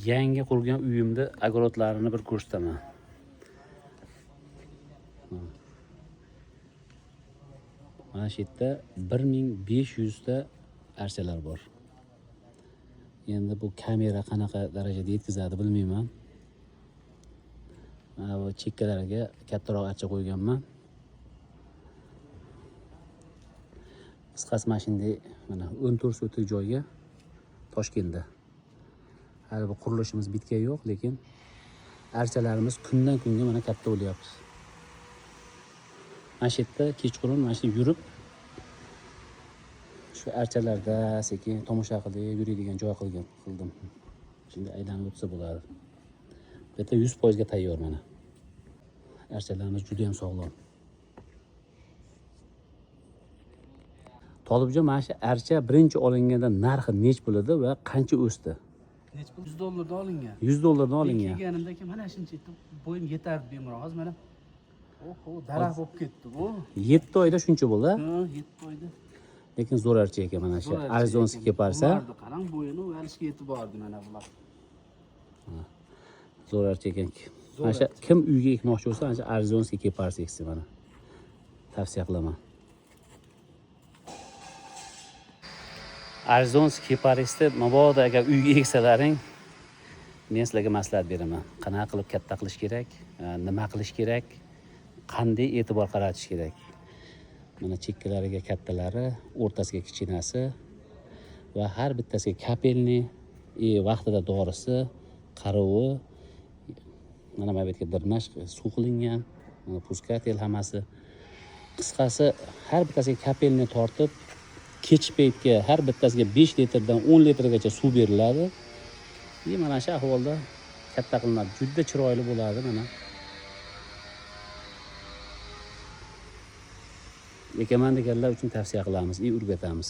Yangi qurgan uyimda огородlarini bir ko'rsataman. Mana shu yerda 1500 ta archalar bor. Endi bu kamera qanaqa darajada yetkazadi bilmayman. Mana bu chekkalarga kattaroq archa qo'yganman. Qisqasi mana shunday mana 14 sotik joyga Toshkentda. Hali bu qurilishimiz bitgani yo'q, lekin archalarimiz kundan kunga mana katta bo'lyapti. Mana shu yerda kechqurun mana shu yurib shu archalarda sekin tomosha qilib yuradigan joy qildim. Shunday aylanib o'tsa bo'ladi. Bu yerda 100% ga tayyor mana. Archalarimiz juda ham sog'lom. Tolibjon, mana shu archa birinchi olinganda narxi nech pul edi va qancha o'sdi? Nech pul? 100 dollardan olingan. 100 dollardan olingan. Men kelganimda keyin mana shuncha etib bo'yim yetardi bemalol. Hozir mana oho, daraxt bo'lib ketdi bu. 7 oyda shuncha bo'ldi. Ha, 7 oyda. Lekin zo'r archa ekan mana shu. Zo'r archa Arizonskiy ekan. keparsa. Bularni qarang, bo'yini ualishga yetib bordi mana bular. Zo'r archa ekan. Mana shu kim uyga ekmoqchi bo'lsa, mana shu Arizonskiy keparsa eksin mana. Tavsiya qilaman. Arizonskiy keparisni mabodo agar uyga eksalaring, men sizlarga maslahat beraman. Qanaqa qilib katta qilish kerak, nima qilish kerak, qanday e'tibor qaratish kerak. Mana chekkalariga kattalari, o'rtasiga kichkinasi va har bittasiga kapelni, vaqtida dorisi, qarovi, mana bu yerga dirnash suv qilingan, mana puskatel hammasi. Qisqasi har bittasiga kapelni tortib, kech paytga har bittasiga 5 litrdan 10 litrgacha suv beriladi. Mana shu ahvolda katta qilinadi. Juda chiroyli bo'ladi mana. Ekaman deganlar uchun tavsiya qilamiz, o'rgatamiz.